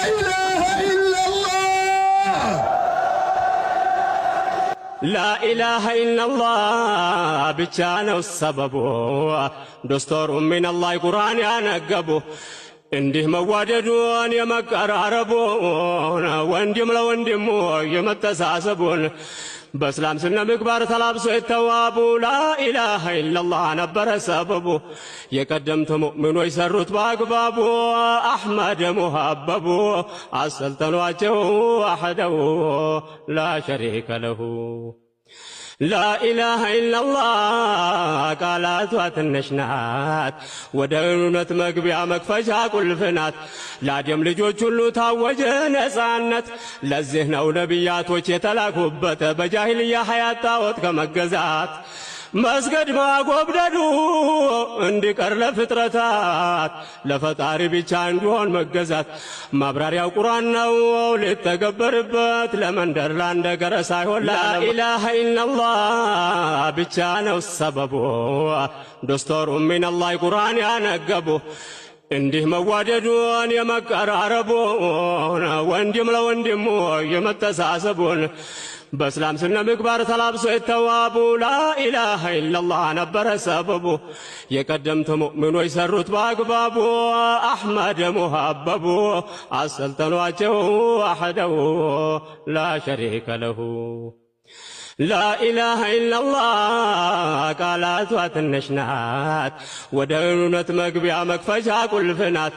إله إلا الله። ላኢላሃ ኢላላህ ብቻ ነው ሰበቡ። ዶስቶሩ ሚነላህ ቁርአን ያነገቡ፣ እንዲህ መዋደዱን የመቀራረቡን፣ ወንድም ለወንድሙ የመተሳሰቡን፣ በእስላም ስነ ምግባር ተላብሶ የተዋቡ፣ ላኢላሃ ኢላላህ ነበረ ሰበቡ። የቀደምት ሙእሚኖች ሰሩት በአግባቡ፣ አሕመድ ሙሀበቡ አሰልጠኗቸው፣ وحده لا شريك له። ላኢላሃ ኢላላህ ቃላቷ ትንሽ ናት፣ ወደ እውነት መግቢያ መክፈቻ ቁልፍ ናት። ለአደም ልጆች ሁሉ ታወጀ ነጻነት። ለዚህ ነው ነቢያቶች የተላኩበት፣ በጃሂልያ ሐያት ጣዖት ከመገዛት መስገድ ማጎብደዱ እንዲቀር፣ ለፍጥረታት ለፈጣሪ ብቻ እንዲሆን መገዛት። ማብራሪያው ቁርአን ነው ሊተገበርበት፣ ለመንደር ላንደገረ ሳይሆን። ላኢላሃ ኢላላህ ብቻ ነው ሰበቡ። ዶስቶሩ ሚነላህ ቁርአን ያነገቡ፣ እንዲህ መዋደዱን የመቀራረቡን፣ ወንድም ለወንድሙ የመተሳሰቡን፣ በእስላም ስነ ምግባር ተላብሶ የተዋቡ፣ ላኢላሃ ኢላላህ ነበረ ሰበቡ። የቀደምት ሙእሚኖች ሰሩት በአግባቡ፣ አሕመድ ሙሀበቡ አሰልጠኗቸው፣ وحده لا شريك له። ላኢላሃ ኢላላህ ቃላቷ ትንሽ ናት፣ ወደ እውነት መግቢያ መክፈቻ ቁልፍ ናት።